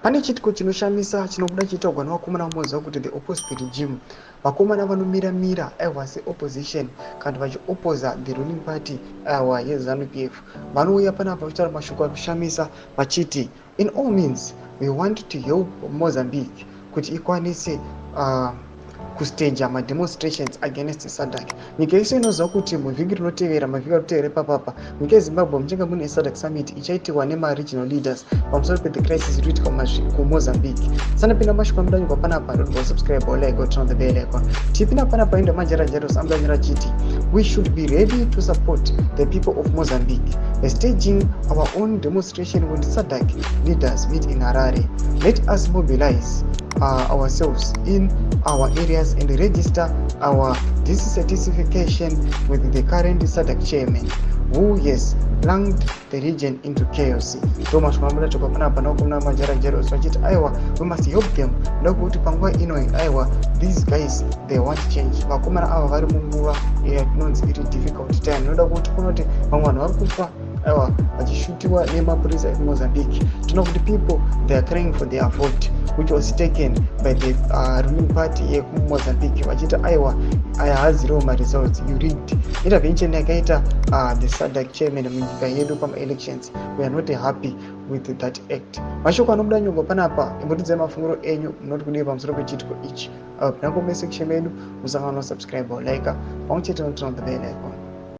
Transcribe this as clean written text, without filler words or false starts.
Pane chiitiko chinoshamisa chinobuda chichitaurwa nevakomana vamoziva kuti the opposite regime. Vakomana vanomira mira aiwa seopposition kana vachioposa the ruling party aiwa yeZanu PF. Vanouya panapa vachitaura mashoko anoshamisa vachiti in all means we want to help Mozambique kuti ikwanise kustaja mademonstrations against SADC. Nyika yese inoziva kuti muvhiki rinotevera, mavhiki arikutevera ipapapa, munyika yeZimbabwe muchange mune SADC summit ichaitiwa nemaregional leaders pamusoro pethe crisis iri kuitika kuMozambique. Sanapinda mashoko amudanyurwa panapa, don't subscribe or like or turn on the bell icon. Tipinda panapa endo Manjera Jeros amudanyura achiti we should be ready to support the people of Mozambique by staging our own demonstration when SADC leaders meet in Harare. Let us mobilize ourselves in our areas and register our dissatisfaction with the current SADC chairman who has plunged the region into chaos. Ndo mashoko amuda toka panapa nakomana Manjera Jeros vachiti aiwa, we must help them ndokuti panguva ino aiwa, these guys, they want change. Vakomana ava vari munguva yatinonzi iri difficult time, noda kuti kunoti vamwe vanhu vari kufa aiwa vachishutiwa nemapurisa ekuMozambique. Tinoona kuti people, they are crying for their vote which was taken by the ruling party yekuMozambique, vachiti aiwa, aya haaziriwo maresults, you rigged. Intervention yakaita the SADC chairman munyika yedu pamaelections, we are not happy with that act. Mashoko anobuda nyongo panapa, imbotidzai mafungiro enyu, munoti kudii pamusoro pechiitiko ichi? Pinda comment section medu, musangano subscribe, like pamwe chete noturn on the bell icon.